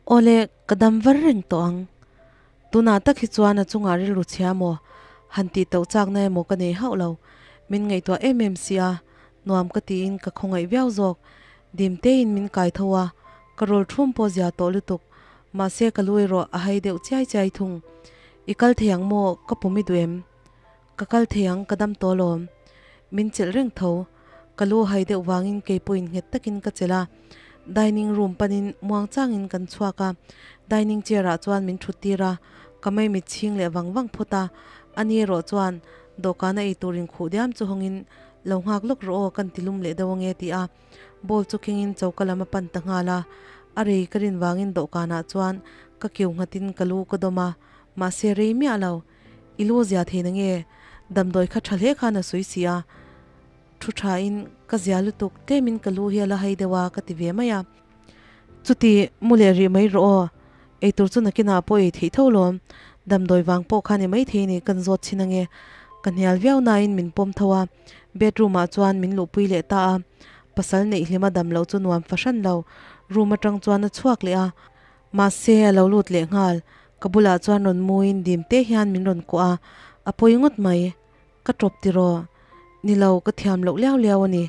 Awle, ka dam var reng tawh ang. Tunah tak hi chuan a chungah rilru chhia maw? Han tih tauh chakna emaw ka nei hauh lo. Min ngaihtuah em em si a, nuam ka tiin ka khawngaih viau zawk. Dim tein min kai tho a, ka rawl thum pawh zia tawh lutuk. Mahse ka lu erawh a hai deuh chiai chiai thung. I kal thei ang maw? Ka pum i duh em? Ka kal thei ang, ka dam tawh alawm. Min chelh reng tho. Ka lu hai deuh vangin kei pawhin nghet takin ka chelh a. Dining room panin muang changin kan chhuak a. Dining chair ah chuan min thut tir a. Ka maimit chhing leh vang vang phawt a. Ani erawh chuan dawhkana ei tur inkhuh diam chu hawngin lo nghak lawk rawh aw kan ti lum leh deuh ange ti a. Bowl chu kengin choka lam a pan ta nghal a. A rei ka rin vangin dawhkanah chuan ka kiu nghatin ka lu ka dawm a. Mahse rei miah lo. I lu zia thei na nge? Damdawi kha tha hle khan a sawi si a. Thu tha in ka zia lutuk tlem in ka lu hi a la hai deuh a ka ti ve mai a. Chuti mu leh rih mai rawh aw. Eitur chu nakinah pawh ei theih tho lawm. Damdawi vang pawh khan i mai thei ni kan zawt chhin ange. Ka hnial viau nain min pawm tho a. Bedroom ah chuan min luhpui leh ta a. Pasal neih hlima dam loh chu nuam fahran lo. Room atang chuan a chhuak leh a. Mahse, a lo lut leh nghal. Ka bulah chuan rawn muin dim te hian min rawn kuah a, a pawi ngawt mai. Ka tawp tiraw? Ni lo, ka thiam loh liau liau a ni.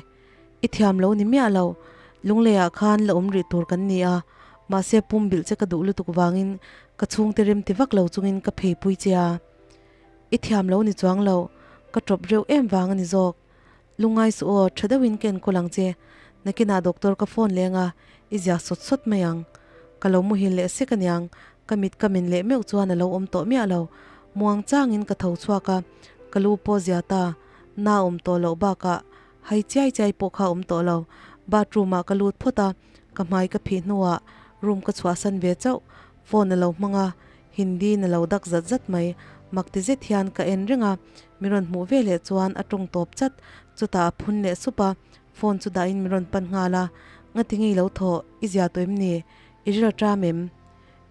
I thiam lo ni miah lo. Lungleiah khan la awm rih tur kan ni a, mahse pum bilh che ka duh lutuk vangin ka chhungte rem ti vak lo chungin ka pheipui che a. I thiam lo ni chuang lo, ka tawp reuh em vang a ni zawk. Lungngai suh aw, tha deuhin ka enkawl ang che. Nakinah doctor ka phone leng a, i zia sawt sawt mai ang. Ka lo muhil leh sek aniang, ka mit ka min leh meuh chuan a lo awm tawh miah lo. Muang changin ka tho chhuak a, ka lu pawh zia ta. Na awm tawh loh bakah hai chiai chiai pawh kha awm tawh lo. Bathroom ah ka lut phawt a, ka hmai ka phih hnuah room ka chhuahsan ve chauh. Phone a lo hmang a, Hindi na lo dak zat zat mai. Mak ti zet hian ka en reng a, min rawn hmuh ve leh chuan a tawng tawp chat. Chutah a phun leh sup a, phone chu dahin min rawn pan nghal a. Ngati nge i lo thawh? I zia tawh em ni? I ril a ṭam em?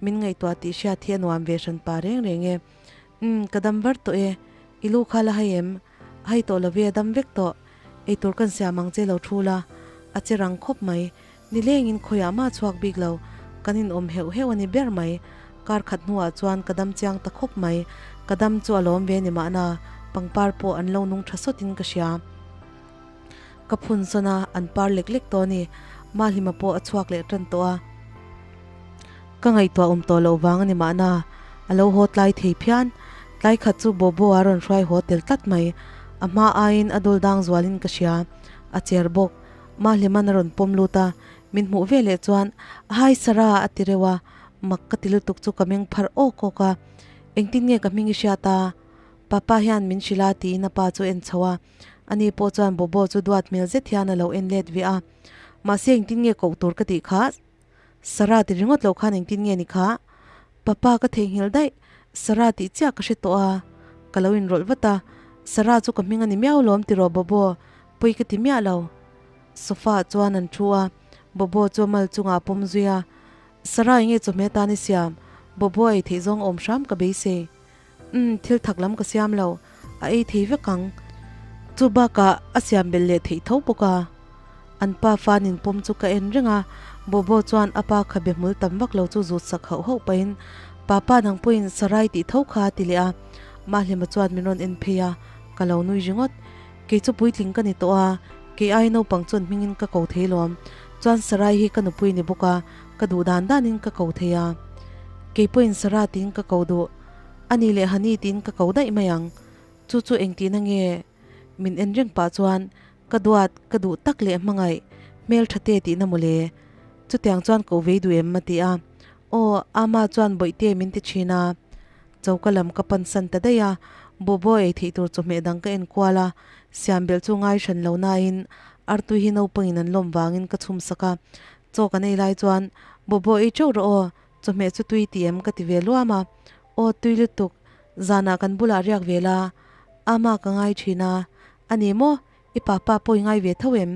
Min ngaihtuah tih hriat hi a nuam ve hran pa reng reng e. Umm, ka dam var tawh e. I lu kha la hai em? A hai tawh lo ve, a dam vek tawh. Eitur kan siam ang che lo thu la. A che rang khawp mai. Nilengin khawiah mah chhuak bik lo, kan inawm heuh heuh a ni ber mai. Kar khat hnuah chuan ka dam chiang ta khawp mai. Ka dam chu a lawm ve ni mahna, pangpar pawh an lo nung tha sawtin ka hria. Ka phun sawn a, an par lek lek tawh a ni. Mahlima pawh a chhuak leh tan tawh a. Ka ngaihtuah awm tawh loh vang a ni mahna, a lo haw tlai thei phian. Tlai khat chu Bobo a rawn hruai haw tel tlat mai. A hma aiin a dul dang zualin ka hria. A cher bawk. Mahliman a rawn pawm lut a, min hmuh ve leh chuan, Hi Sarah! a ti reuh a, mak ka ti lutuk chu ka meng phar awk awk a. Engtin nge ka hming i hriat a? Papa hian min hrilh a tiin a pa chu a en chho a. Ani pawh chuan Bobo chu duat hmel zet hian a lo en let ve a. Mahse engtin nge koh tur ka tih kha? Sarah ti ringawt loh khan engtin nge ni kha? Papa ka theihnghilh daih, Sarah tih chiah ka hre tawh a. Ka lo inrawlh vat a, Sarah chu ka hming a ni miau lawm tiraw Bobo? Pawi ka ti miah lo. Sofa ah chuan an thu a, Bobo chu a mal chungah a pawm zui a. Sarah enge chawhmeh atan i siam? Bobo a ei theih zawng awm hram ka beisei. Umm, thil thak lam ka siam lo. A ei thei vek ang. Chu bakah a siam belh leh theih tho bawk a. An pa fan in pawm chu ka en reng a, Bobo chuan a pa khabe hmul tam vak lo chu zut sak hauh hauh pahin, Papa nang pawhin Sarai tih tho kha a ti leh a. Mahlima chuan min rawn en phei a, ka lo nui ringawt. Kei chu puitling ka ni tawh a, kei ai naupang chuan hmingin ka ko thei lawm. Chuan Sarai hi ka nupui ni bawk a, ka duh dan danin ka ko thei a. Kei pawhin Sarah tiin ka ko duh. Ani leh Hani tiin ka ko daih mai ang. Chu chu engtihna nge? Min en reng pah chuan ka duat, ka duh tak leh hmangaih, hmeltha te tihna mawle. Chutiang chuan ko vei duh em? a ti a. Aw, Ama chuan bawihte min ti thin a. Choka lam ka pan san ta daih a, Bobo ei theih tur chawhmeh dang ka en kual a, siam belh chu ngai hran lo nain artui hi naupangin an lawm vangin ka chhum sak a, chaw kan ei lai chuan Bobo ei teuh rawh aw, chawhmeh chu tui ti em ka ti ve luam a, aw tui lutuk, zanah kan bulah riak ve la, ama ka ngai thin a, a ni maw, i papa pawh i ngai ve tho em?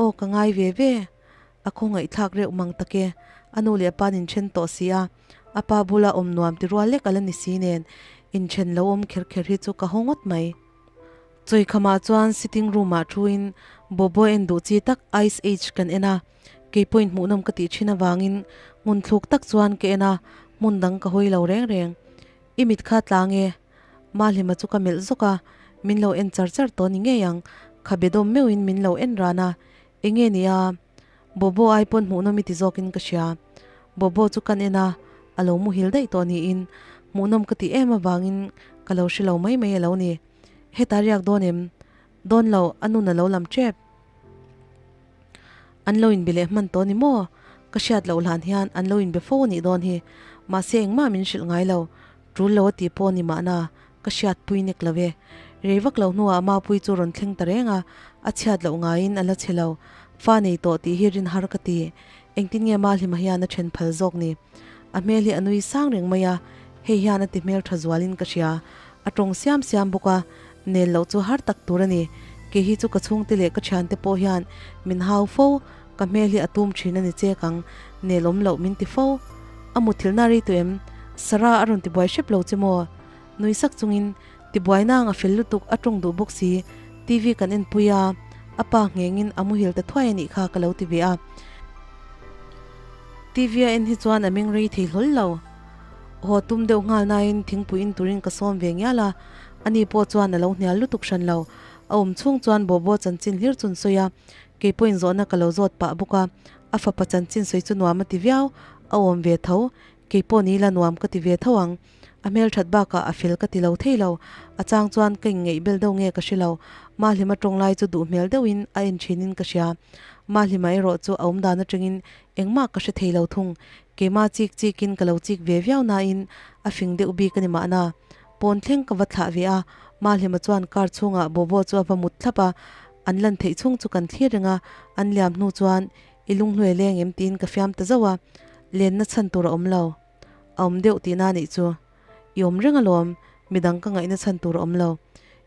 Aw ka ngai ve ve. A khawngaihthlak reuh mang tak e, a nu leh a pa'n inthen tawh si a, a pa bula awm nuam ti rual lek a la ni si nen, inthen lo awm kher kher hi chu ka haw ngawt mai. Chawikhamah chuan sitting room ah thuin Bobo en duh chi tak Ice Age kan en a, Keipawhin hmuhnawm ka tih thin avangin ngun thluk tak chuan ka en a, hmun dang ka hawi lo reng reng. I mit kha tlang e. Mahlima chu ka melh zawk a, min lo en char char tawh ni ngei ang, khabe dawm meuhin min lo en ran a, enge nia? Bobo ai pawn hmuhnawm i ti zawkin ka hria. Bobo chu kan en a, a lo muhil daih tawh niin hmuhnawm ka tih em avangin ka lo hre lo mai mai a lo ni. Heta riak dawn em? Dawn lo, a nun a lo lam tep. An lo inbe leh hman tawh ni maw? Ka hriat loh hlan hian an lo inbe fo a nih dawn hi. Mahse engmah min hrilh ngai lo. Tul lo a tih pawh ni mahna ka hriatpui nek lo e. Rei vak lo hnuah Mapui chu rawn thleng ta reng a, a chhiat loh ngaiin a la chhe lo. Fa nei tawh tih hi rin har ka ti. Engtin nge Mahlima hian a then phal zawk ni? A hmel hi a nui sang reng mai a, hei hian a ti hmel tha zualin ka hria. A tawng siam siam bawk a, nel loh chu har tak tur a ni. Kei hi chu ka chhungte leh ka thiante pawh hian min hau fo, ka hmel hi a tum thin a ni chek ang, nel awm loh min ti fo. A mutthilhna rei tawh em? Sarah a rawn tibuai hrep lo che maw? Nui sak chungin, Tibuai nang a fel lutuk a tawng duh bawk si, TV kan enpui a, a pa nghengin a muhil ta thuai a nih kha ka lo ti ve a. TV a en hi chuan a meng rei thei hlawl lo. Haw tum deuh nghal nain thingpui in turin ka sawm ve ngial a, ani pawh chuan a lo hnial lutuk hran lo. A awm chhung chuan Bobo chanchin hlir chun sawi a, kei pawhin zawhna ka lo zawt pah bawk a, a fapa chanchin sawi chu nuam a ti viau, a awm ve tho, kei pawh ni ila nuam ka ti ve tho ang. A hmelthat bakah a fel ka ti lo thei lo, a chang chuan ka inngeih bel deuh nge ka hre lo, Mahlima tawng lai chu duh hmel deuhin a en thinin ka hria. Mahlima erawh chu a awm dan atangin engmah ka hre thei lo thung, keimah chik chikin ka lo chik ve viau nain a fing deuh bik a ni mahna. Pawn thleng ka va thlah ve a, Mahlima chuan car chhungah Bobo chu a va mut thlap a, an lan theih chhung chu kan thlir reng a, an liam hnu chuan i lunghluai leng em tiin ka fiam ta zauh a, lenna chhan tur a awm lo. A awm deuh tihna a nih chu. I awm reng alawm, midang ka ngaihna chhan tur a awm lo.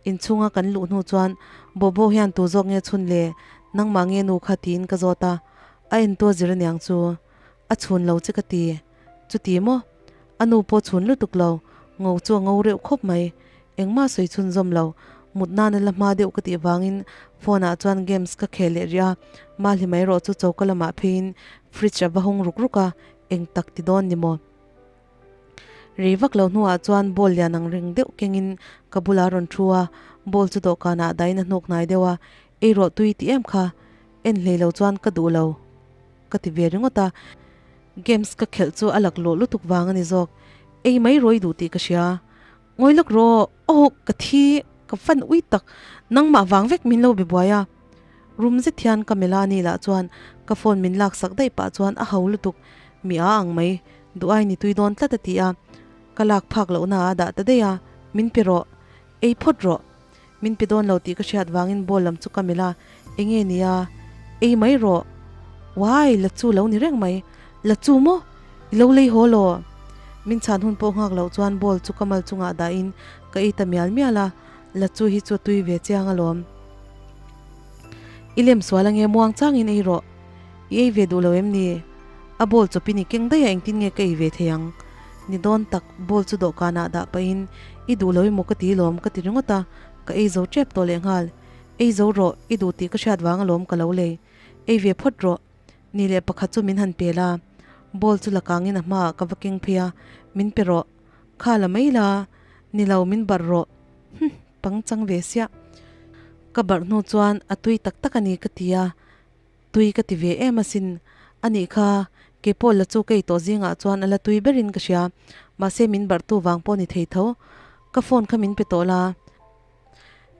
Inchhunga kan luh hnu chuan Bobo hian tu zawk nge chhun le, nangmah nge nu kha tiin ka zawt a, a entu a zir aniang chu. A chhun lo che ka ti. Chuti maw? A nu pawh chhun lutuk lo, ngo chu a ngo reuh khawp mai. Engmah sawi chhunzawm lo, mut nana la hma deuh ka tih vangin phone ah chuan games ka khel leh rih a, Mahli mai erawh chu choka lamah pheiin fridge a va hawng ruk ruk a, eng tak ti dawn ni maw? Rei vak lo hnuah chuan ball lian ang reng deuh kengin ka bulah a rawn thu a, ball chu dawhkanah dahin a hnawk hnai deuh a, ei rawh tui ti em kha, en hlei lo chuan ka duh lo ka ti ve ringawt a, games ka khelh chu a laklawh lutuk vang a ni zawk, ei mai rawh i duh tih ka hria, ngawi lawk rawh, aw ka thi ka fan ui tak, nangmah vang vek min lo be buai a. Rum zet hian ka Melanie lah chuan ka phone min lak sak daih pah chuan a ho lutuk, mi a ang mai, duh ai ni tui dawn tlat a ti a, ka lak phak lohna a dah ta daih a, min pe rawh, ei phawt rawh, min pe dawn lo tih ka hriat vangin ball lam chu ka melh a, enge nia, ei mai rawh, why la chu lo ni reng mai, la chu maw, i lo lei haw law? Min chhan hun pawh nghak loh chuan ball chu ka mal chungah dahin ka ei ta mial mial a. La chu hi chu tui ve chiang alawm. I lem sual ange muang changin ei rawh. I ei ve duh lo em ni? A bowl chawpin i keng daih a engtin nge ka ei ve thei ang? Ni dawn tak, bowl chu dawhkanah dah pahin i duh lo emaw ka ti lawm ka ti ringawt a, ka ei zo tep tawh lehnghal. Ei zo rawh, i duh tih ka hriat vang alawm ka lo lei. Ei ve phawt rawh. Ni leh pakhat chu min han pel a, bowl chu la kangin a hmaah ka va keng phei a, min pe rawh. Kha la mai la, ni lo min barh rawh. Hm, pangchang ve siah. Ka barh hnu chuan a tui tak tak a ni ka ti a, tui ka ti ve em asin. A nih kha, keipawh la chu ka ei tawh zingah chuan a la tui berin ka hria, mahse min barhtu vang pawh ni thei tho. Ka phone kha min pe tawh la.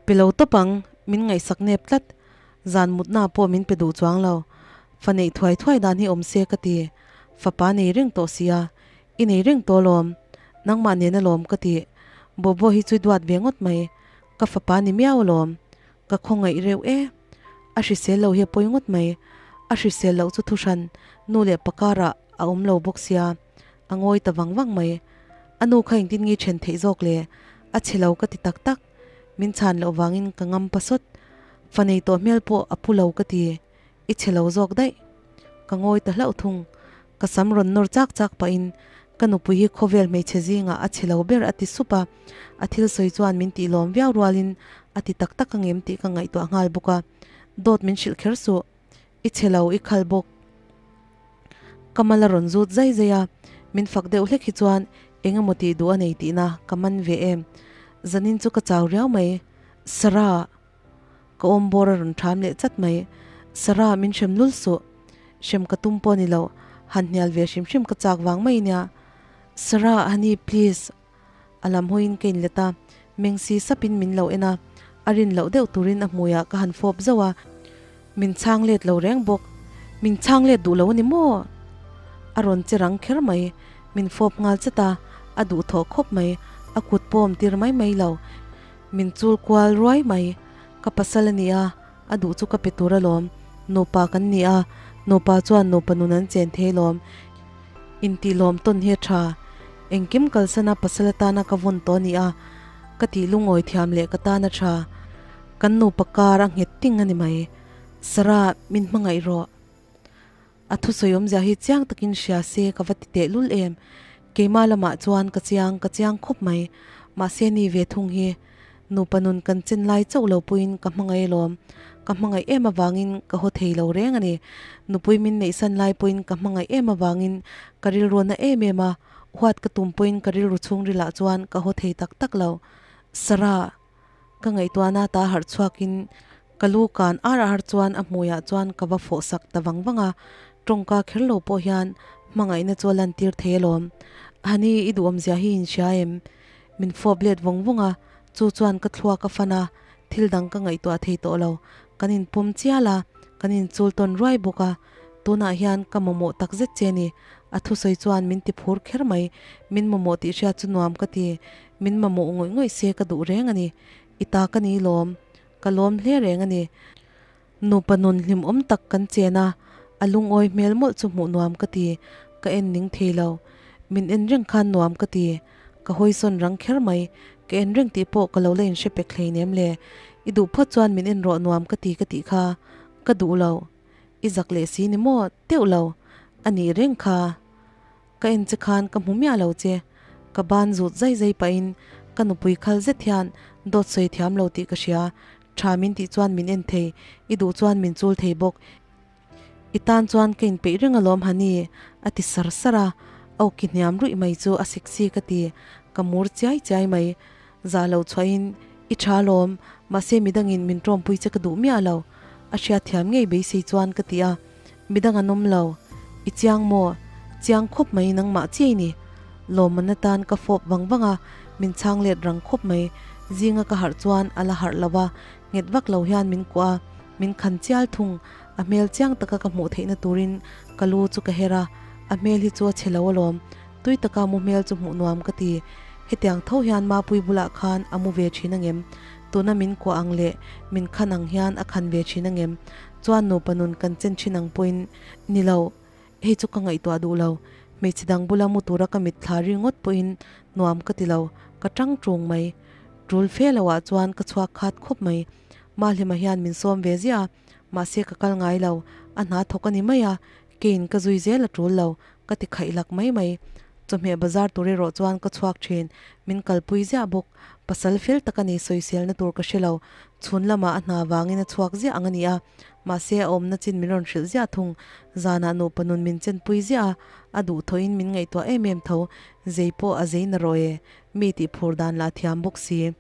Pe lo tawp ang, min ngaihsak nep tlat. Zan mutna pawh min pe duh chuang lo. Fa neih thuai thuai dan hi awm se ka ti. Fapa nei reng tawh sia, i nei reng tawh alawm. Nangmah nen alawm ka ti. Bobo hi chu i duat ve ngawt mai. Ka fapa ni miau alawm. Ka khawngaih reuh e. A hrisel lo hi a pawi ngawt mai. A hrisel loh chu thuhran nu leh pa karah a awm lo bawk sia. A ngawi ta vang vang mai. A nu kha engtin nge then theih zawk le? A chhe lo ka ti tak tak. Min chhan loh vangin ka ngam pasawt. Fa nei tawh hmel pawh a pu lo ka ti. I chhe lo zawk daih. Ka ngawi ta hlauh thung. Ka sam rawn nawr chak chak pahin ka nupui hi khawvel hmeichhe zingah a chhe lo ber a ti sup a. A thil sawi chuan min tih lawm viau rualin a ti tak tak angem tih ka ngaihtuah nghal bawk a. Dawt min hrilh kher suh. I chhe lo i khal bawk. Ka mal a rawn zut zai zai a, min fak deuh hlek hi chuan eng emaw tih duh a nei tihna ka man ve em. Zanin chu ka chau riau mai. Sarah! Ka awm bawr a rawn ṭham leh chat mai. Sarah, min hrem lul suh. Hrem ka tum pawh ni lo, han hnial ve hrim hrim ka chak vang mai nia. Sarah, honey, please. A lam hawiin ka inlet a, meng si sapin min lo en a, a rin loh deuh turin a hmuiah ka han fawp zauh a, min chhang let lo reng bawk. Min chhang let duh lo a ni maw? A rawn che rang kher mai, min fawp nghal chat a, a duhthawh khawp mai, a kut pawm tir mai mai lo, min chul kual ruai mai. Ka pasal a ni a, a duh chu ka pe tur alawm. Nupa kan ni a, nupa chuan nupa nun an chen thei alawm. Intih lawm tawn hi a tha. Engkim kalsana pasal atana ka vawn tawh a ni a, ka tih lungawi thiam leh ka tan a tha. Kan nupa kar a nghet ting a ni mai. Sarah, min hmangaih rawh. A thusawi awmzia hi chiang takin hria se ka va ti teh lul em. Keimah lamah chuan ka chiang, ka chiang khawp mai. Mahse ni ve thung hi. Nupa nun kan chen lai chauh lo puiin ka hmangaih alawm. Ka hmangaih em avangin ka haw thei lo reng a ni. Nupui min neihsan lai pawhin ka hmangaih em avangin ka rilru na em em a, huat ka tum pawhin ka rilru chhungrilah chuan ka haw thei tak tak lo. Sarah! Ka ngaihtuahna ta harh chhuakin ka lu kan ar ar chuan a hmuiah chuan ka va fawh sak ta vang vang a, tawngka kher lo pawh hian hmangaihna chu a lantir thei alawm. Honey, i duhawmzia hi inhria em? Min fawp let vawng vawng a, chu chuan ka thluak a fan a, thil dang ka ngaihtuah thei tawh lo. Kan inpawm chial a, kan inchul tawn ruai bawk a, tunah hian ka mamawh tak zet che ni. A thusawi chuan min ti phur kher mai, min mamawh tih hriat chu nuam ka ti, min mamawh ngawih ngawih se ka duh reng a ni. I ta ka ni lawm, ka lawm hle reng a ni. Nupa nun hlimawm tak kan chen a, a lungawi hmel mawlh chu hmuh nuam ka ti, ka en ning thei lo. Min en reng khan nuam ka ti, ka hawisawn rang kher mai, ka en reng tih pawh ka lo la inhre pek hleinem le. I duh phawt chuan min en rawh nuam ka ti ka tih kha, ka duh lo. I zak leh si ni maw? Teuh lo. A nih reng kha. Ka en che khan ka hmu miah lo che. Ka ban zut zai zai pahin ka nupui khal zet hian dawt sawi thiam lo tih ka hria. Tha min tih chuan min en thei, i duh chuan min chul thei bawk. I tan chuan ka inpeih reng alawm Honey, a ti sar sar a. Aw ki hniam ruih mai chu a sexy ka ti, ka mur chiai chiai mai. Zah lo chhuahin, I tha alawm, mahse midangin min tawmpui che ka duh miah lo. A hriatthiam ngei beisei chuan ka ti a. Midang an awm lo. I chiang maw? Chiang khawp mai nangmah chiai ni. Lawmman atan ka fawp vang vang a, min chhang let rang khawp mai. Zinga ka harh chuan a la harh lo a, nghet vak lo hian min kuah a, min khan chial thung. A hmel chiang taka ka hmuh theihna turin ka lu chu ka her a, a hmel hi chu a chhe lo alawm. Tui taka mu hmel chu hmuh nuam ka ti. Hetiang tho hian Mapui bulah khan a mu ve thin angem? Tuna min kuah ang leh min khan ang hian a khan ve thin angem? Chuan nupa nun kan chen thin ang pawhin ni lo, hei chu ka ngaihtuah duh lo. Hmeichhe dang bula mu tura ka mitthla ringawt pawhin nuam ka ti lo, ka tang tung mai. Tul fe loah chuan ka chhuak khat khawp mai. Mahlima hian min sawm ve ziah a, mahse ka kal ngai lo, a hna thawk a ni mai a, keiin ka zui zel a tul lo, ka ti khaih lak mai mai. Chawhmeh bazar tur erawh chuan ka chhuak thin, min kalpui ziah bawk. Pasal fel tak a ni, sawiselna tur ka hre lo. Chhun lamah a hna vangin a chhuak ziah ang a ni a, mahse a awmna chin min rawn hrilh ziah thung. Zanah nupa nun min chenpui ziah a, a duhthawhin min ngaihtuah em em tho. Zei pawh a zei na rawh e, mi tih phur dan lah thiam bawk si.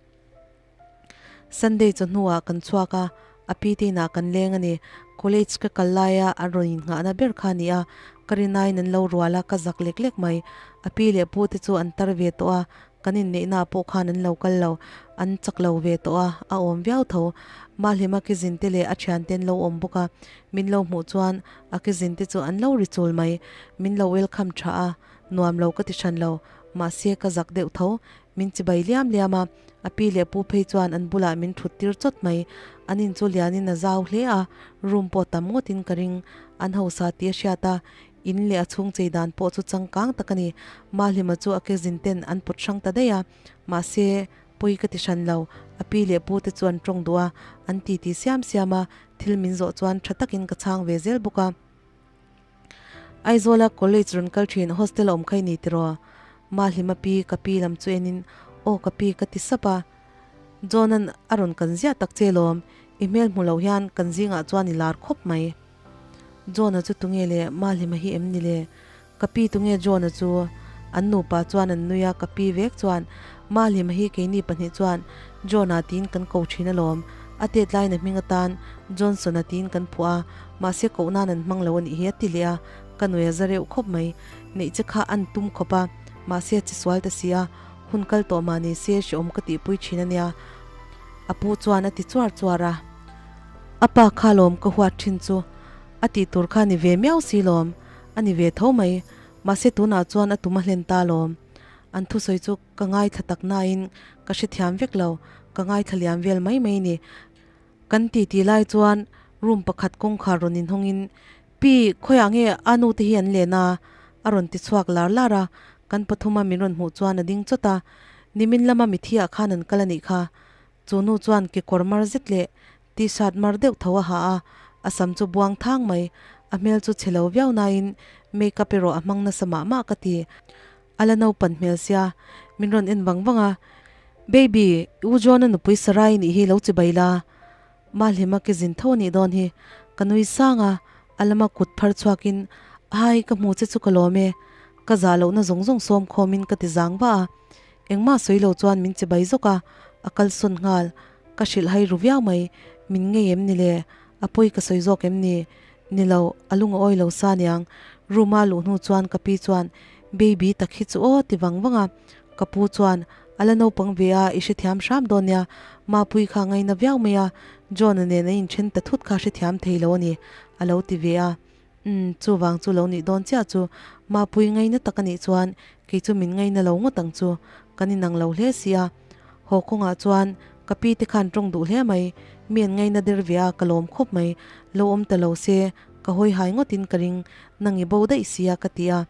Sunday chawhnuah kan chhuak a, a pi te inah kan leng a ni. College ka kal laia an rawn innghahna ber kha a ni a, ka rinaiin an lo rual a, ka zak lek lek mai. A pi leh pu te chu an tar ve tawh a, kan inneihnaah pawh khan an lo kal lo, an chak lo ve tawh a, a awm viau tho. Mahlima kizin te leh a thiante an lo awm bawk a, min lo hmuh chuan a kizin te chu an lo ri chul mai. Min lo welcome tha a, nuam lo ka ti hran lo, mahse ka zak deuh tho. Min chibai liam liam a, a pi leh pu phei chuan an bulah min thut tir chawt mai. An in chu lianin a zau hle a, room pawh tam ngawtin ka ring. An hausa tih a hriat a, in leh a chhung chei dan pawh chu changkang tak a ni. Mahlima chu a kezin ten an pawt hrang ta daih a, mahse pawi ka ti hran lo. A pi leh pu te chu an tawng duh a, an titi siam siam a, thil min zawh chuan tha takin ka chhang ve zel bawk a. Aizawla college rawn kal thin hostel a awm kha i ni tiraw? Mahlima pi ka pi lam chu enin aw ka pi ka ti sap a. John-a'n a rawn kan ziah tak che lawm, i hmel hmu lo hian kan zingah chuan i lar khawp mai. John-a chu tunge le Mahlima hi em ni le? Ka pi tunge John-a chu? An nupa chuan an nui a, ka pi vek chuan, Mahlima hi keini pahnih chuan John-a tiin kan ko thin alawm. A tet laina hming atan Johnson-a tiin kan phuah a, mahse koh nan an hmang lo a nih hi a ti leh a, ka nui a za reuh khawp mai. Neih che kha an tum khawp a, mahse a che sual ta si a, hun kal tawh mah ni se hrehawm ka tihpui thin a nia. A pu chuan a ti chuar chuar a. A pa kha lawm ka huat thin chu a tih tur kha ni ve miau si lawm. A ni ve tho mai, mahse tunah chuan a tum a hlen ta lawm. An thusawi chu ka ngaithla tak nain ka hrethiam vek lo, ka ngaithla liam vel mai mai ni. Kan titi lai chuan room pakhat kawngkhar rawn inhawngin, Pi, khawiah nge a nu te hi an len a? a rawn ti chhuak lar lar a, kan pathuma min rawn hmuh chuan a ding chawt a, Nimin lama mithiah khan an kal a nih kha. Chu nu chuan kekawr mar zet leh T-shirt mar deuh tho a ha a, a sam chu buang thang mai. A hmel chu chhe lo viau nain make-up erawh a hmang nasa mah mah ka ti. A la naupan hmel sia, min rawn en vang vang a, Baby, i u John-a nupui Sarai nih hi lo chibai la. Mahlima ke zin tho a nih dawn hi. Ka nui sang a, a lama kut phar chhuakin, Ai, ka hmu che chu ka lawm e. Ka zah lohna zawng zawng sawm khawmin ka ti zang vah a. Engmah sawi lo chuan min chibai zawk a, a kalsawn nghal. Ka hrilh hai ru viau mai, min ngei em ni le? A pawi ka sawi zawk em ni? Ni lo, a lung a awi lo sa niang. Room a luh hnu chuan ka pi chuan, Baby tak hi chu aw ti vang vang a. Ka pu chuan, A la naupang ve a, i hrethiam hram dawn nia. Mapui kha ngaina viau mai a, John-a nen a inthen ta thut kha hrethiam thei lo a ni, a lo ti ve a. Umm, chuvang chu lo nih dawn chiah chu. Mapui ngaina tak a nih chuan kei chu min ngaina lo ngawt ang chu. Kan inang lo hle si a. Haw kawngah chuan ka pi te khan tawng duh hle mai. Mi an ngaina der ve a, ka lawm khawp mai. Lo awm ta lo se, ka hawi hai ngawtin ka ring. Nang i bo daih si a, ka ti a.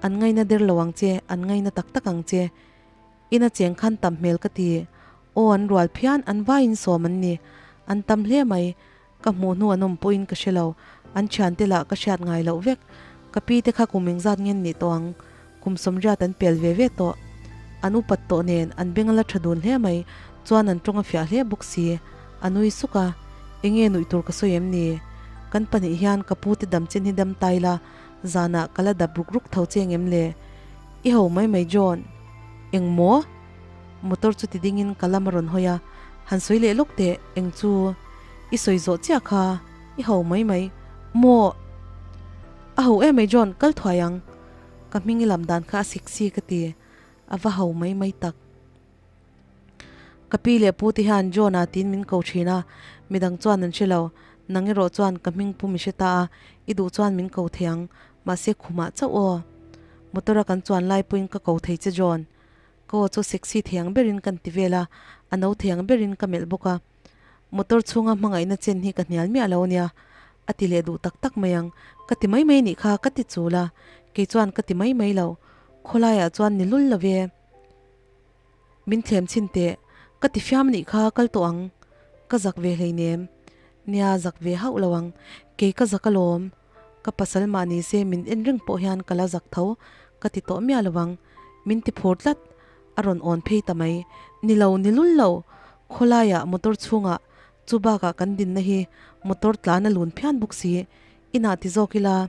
An ngaina der lo ang che, an ngaina tak tak ang che. Ina cheng khan tam hmel ka ti. Aw an rual phian, an vaiin sawm an ni. An tam hle mai. Ka hmuh hnu an awm pawhin ka hre lo, an thiante lah ka hriat ngai loh vek. Ka pi te kha kum engzat ngen nih tawh ang? Kum sawmriat an pel ve ve tawh. An upat tawh nen an beng a la tha dun hle mai, chuan an tawng a fiah hle bawk si. A nui suk a, Enge nuih tur ka sawi em ni? Kan pahnih hian ka pu te dam chin hi dam tai la, zanah ka la dap ruk ruk tho cheng em le? I ho mai mai John. Eng maw? Motor chu ti dingin ka lam a rawn hawi a, Han sawi leh lawk teh, eng chu? I sawi zawh chiah kha, i ho mai mai. Maw? A ho em mai John, kal thuai ang. Ka hming i lam dan kha a sexy ka ti, a va ho mai mai tak. Ka pi leh pu te hian John-a tiin min ko thin a, midang chuan an hre lo. Nang erawh chuan ka hming pu mi hre ta a, i duh chuan min ko thei ang, mahse khumah chauh aw. Motor-a kan chuan lai pawhin ka ko thei che John. Ka aw chu sexy thei ang berin kan ti vel a, a no thei ang berin ka melh bawk a. Motor chhunga hmangaihna chen hi ka hnial miah lo ania, a ti leh duh tak tak mai ang. Ka ti mai mai nih kha ka ti chul a, kei chuan ka ti mai mai lo. Khawlaiah chuan ni lul lo ve. Min thlem chhin teh, ka ti fiam nih kha kal tawh ang. Ka zak ve hleinem. Nia zak ve hauh lo ang, kei ka zak alawm. Ka pasal mah ni se min en reng pawh hian ka la zak tho ka ti tawh miah lo ang. Min ti phur tlat. A rawn awn phei ta mai. Ni lo, ni lul lo. Khawlaiah motor chhungah chu bakah kan dinna hi motor tlan a lun phian bawk si. Inah ti zawk ila.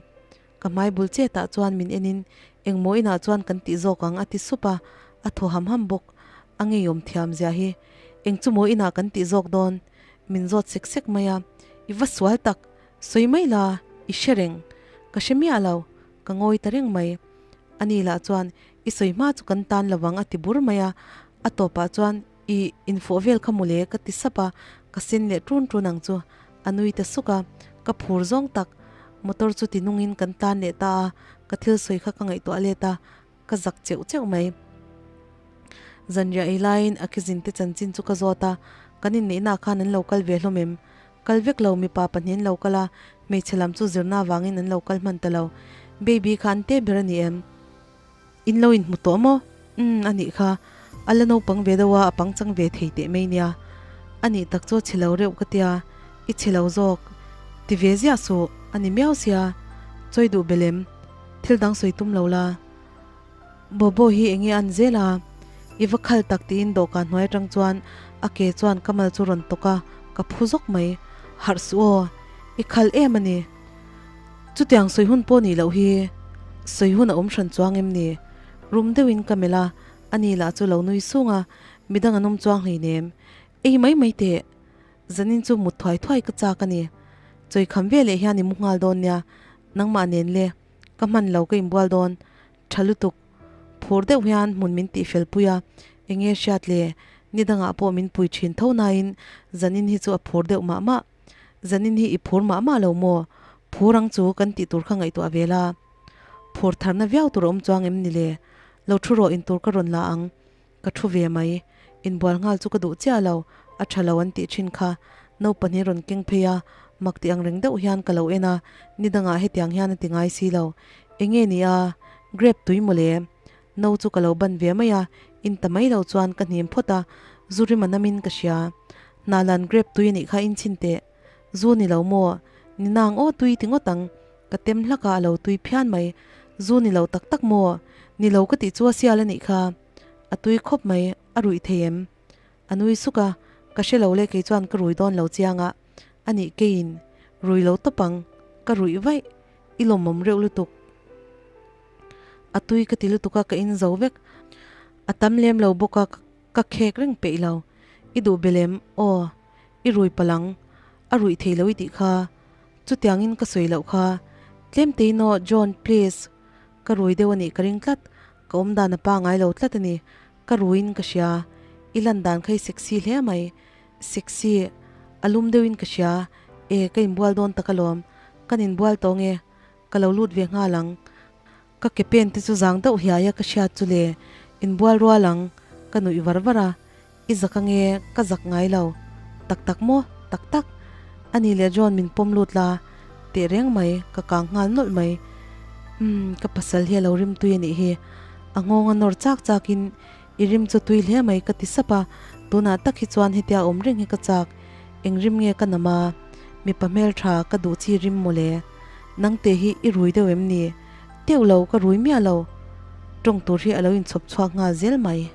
Ka hmai bul chetah chuan min enin engmaw inah chuan kan tih zawk ang a ti sup a, a thaw ham ham bawk. A ngeiawm thiam zia hi. Eng chu maw inah kan tih zawk dawn? Min zawt sek sek mai a. I va sual tak. Sawi mai la, i hre reng. Ka hre miah lo, ka ngawi ta reng mai. Ani lah chuan, I sawi hma chu kan tan lovang a ti bur mai a. A tawpah chuan, I infawh vel kha mawle ka ti sap a, ka sen leh ṭun ṭun ang chu. A nui ta suk a, ka phur zawng tak. Motor chu ti nungin kan tan leh ta a, ka thil sawi kha ka ngaihtuah let a, ka zak cheuh cheuh mai. Zanriah ei laiin a kizin te chanchin chu ka zawt a, kan inneihnaah khan an lo kal ve hlawm em? Kal vek lo, mipa pahnih an lo kal a, hmeichhe lam chu zirna avangin an lo kal hman ta lo. Baby kha an te ber a ni em? In lo inhmu tawh maw? Umm, a nih kha. A la naupang ve deuh a, a pangchang ve thei teh mai nia. A nih tak chu a chhe lo reuh ka tia, i chhe lo zawk. Ti ve ziah suh, a ni miau sia. Chawi duh belem, thil dang sawi tum lo la. Bobo hi enge an zel a? I va khal tak tiin dawhkan hnuai atang chuan a ke chuan ka mal chu rawn tawk a, ka phu zawk mai. Harh suh aw, i khal em a ni. Chutiang sawi hun pawh nih loh hi. Sawi hun a awm hran chuang em ni? Rum deuhin ka melh a, ani lah chu lo nui sung a, midang an awm chuang hleinem. Ei mai mai teh! Zanin chu mut thuai thuai ka chak a ni. Chawi kham ve leh hian i mu nghal dawn nia, nangmah nen le, ka hman lo ka inbual dawn tha lutuk. Phur deuh hian hmun min tihfel pui a, enge hriat le, ni dangah pawh min pui thin tho nain zanin hi chu a phur deuh mah mah. Zanin hi i phur mah mah lo maw? Phur ang chu kan tih tur kha ngaihtuah ve la. Phur tharna viau tur a awm chuang em ni le? Lo thu rawh in tur ka rawn la ang. Ka thu ve mai. Inbual nghal chu ka duh chiah lo, a tha lo an tih thin kha. Naupang hi rawn keng phei a, mak tih ang reng deuh hian ka lo en a, ni dangah hetiang hian a ti ngai si lo. Enge ni a? Grape tui mawle. No chu ka lo ban ve mai a, in ta mai lo chuan ka hnim phawt a, zu rim a namin ka hria. Hnalan grape tui a nih kha in chhin teh. Zu ni lo maw? Ni nang aw tui ti ngawt ang. Ka tem hlak a, a lo tui phian mai. Zu ni lo tak tak maw? Ni lo ka tih chu a sial a nih kha. A tui khawp mai, a ruih thei em? A nui suk a, ka hre lo le kei chuan ka rui dawn lo chiang a. A nih keiin rui lo tawp ang, ka ruih vaih, i lawmawm reuh lutuk. A tui ka ti lutuk a, ka in zo vek. A tam lem lo bawk a, ka khek reng peih lo. I duh belem, aw, i rui palang, a ruih thei lo i tih kha. Chutiangin ka sawi loh kha. Tlem tein aw, John, please. Ka rui deuh a nih ka ring tlat, ka awm dan a pangai lo tlat a ni. Ka ruiin ka hria. I lan dan kha i sexy hle mai. Sexy, a lum deuhin ka hria. E, ka inbual dawn tak alawm. Kan inbual tawh nge? Ka lo lut ve nghal ang. Ka ke pen te chu zang deuh hiai a ka hriat chu le. Inbual rual ang. Ka nuih var var a. I zak ange, ka zak ngai lo. Tak tak maw? Tak tak. Ani leh John min pawm lut la, teh reng mai, ka kang nghal nawlh mai. Umm, ka pasal hi a lo rim tui a nih hi. A nghawng a nawr chak chak in, i rim chu tui hle mai ka ti sap a, tunah tak hi chuan hetia awm reng hi ka chak. Eng rim nge ka nam a? Mipa hmeltha ka duh chi rim mawle. Nangte hi i rui deuh em ni? Teuh lo, ka rui miah lo. Tawng tur hi a lo inchhawp chhuak nghal zel mai.